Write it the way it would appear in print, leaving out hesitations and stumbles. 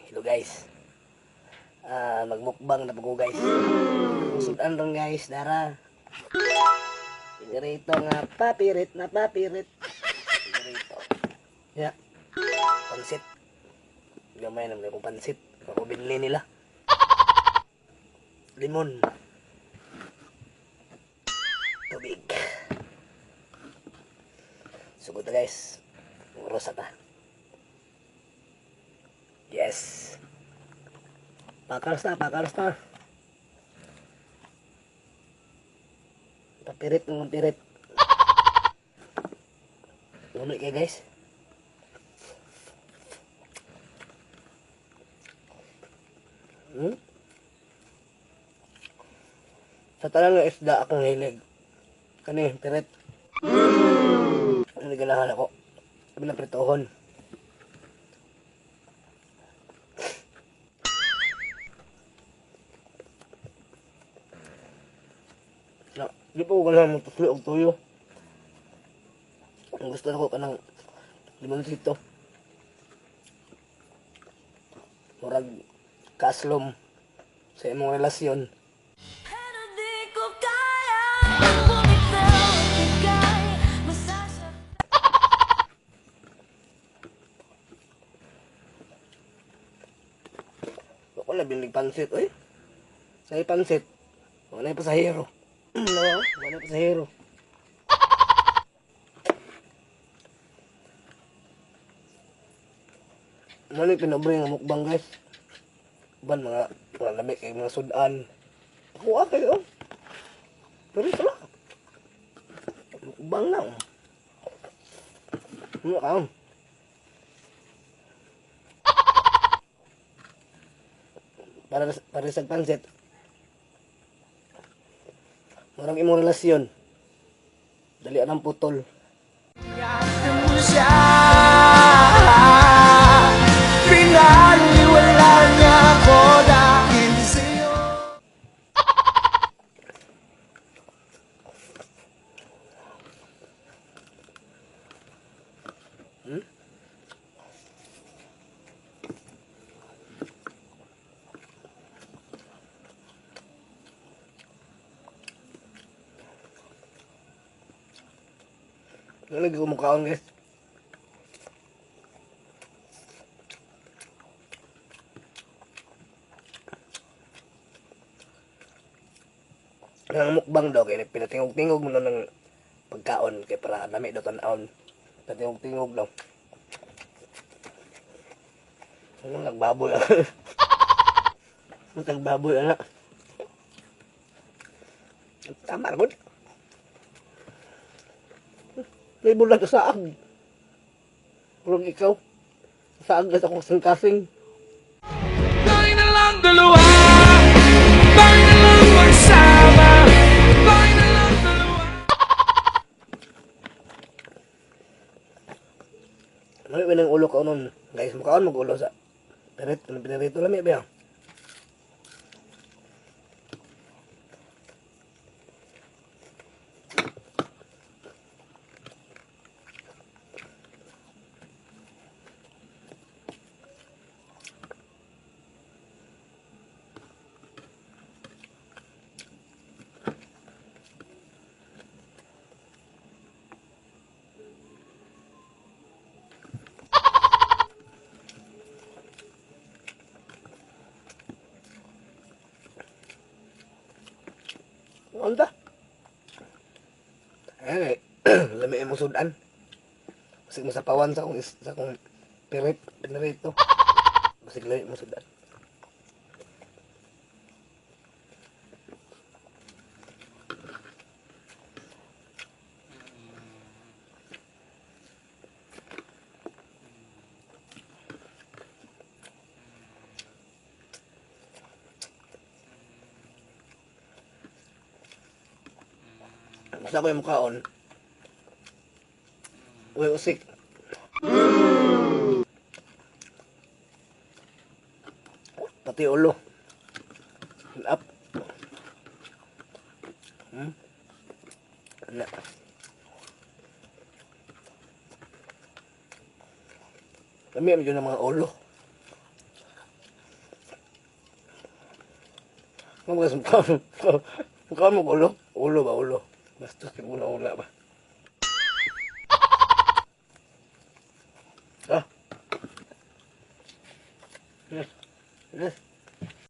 Hello guys. Magmukbang na po ko guys. Sudan ron guys, dara. Pinirito nga papirit na papirit. Pinirito. Ya. Pansit. Gamay naman akong pansit. Ako binili nila. Limon. Tubig. Sugod na guys. Rosa ta. Yes. Pakalas na, pakalas na. Papirit ng pirit. Uno kayo guys. Hmm? Sa tanan ng isda akong hilig. Kani, pirit. Ano ganahan ako? Sabi na pritohon. Na, di pa ko ganahan magtusli og tuyo. Ang gusto nako kanang limonsito. Murag kaaslom sa imong relasyon. Pero di ko kaya bumitaw at ika'y masasaktan. Ako na bilig pansit, oy. Sa pansit. Wala yung pasahero. No, wala yung pasahero. Ano yung pinabre nga mukbang guys? Ban mga lamig kay mga sudan. Ako kayo. Oh. Pero ito lang. Mukbang lang. Ano ka? Para sa pansit. Murag imong relasyon. Dali ang putol. Ingatan mo siya. Pinaniwala niya ako dahil sa'yo. Ano lagi kumukhaon guys? Ang mukbang daw kay pinatingog-tingog mo na ng pagkaon kay para lami daw tan-awon. Pinatingog-tingog daw. Ano nagbaboy? Ano nagbaboy ana? Tama ra gud. May bulag sa saag. Purong ikaw. Saag na sa akong kasing. Tayo na lang dalawa. Tayo na lang magsama. Tayo na lang dalawa. Lami ba ng ulo ko nun? Guys, mukhaan mag-ulo sa pirit. Ano pinirito lami ba yan? Ano ta? Ay, lami mo sudan. Basig masapawan sa akong pirit, pinirito. Basig lami mo sudan. Basta ko yung mukhaon. Uy, usik. Pati ulo. Up. Ano? Lami ang ng mga ulo. Ano guys, mukha mo ulo? Ulo ba, ulo? Basta una-una ba? Ah. Yes. Yes.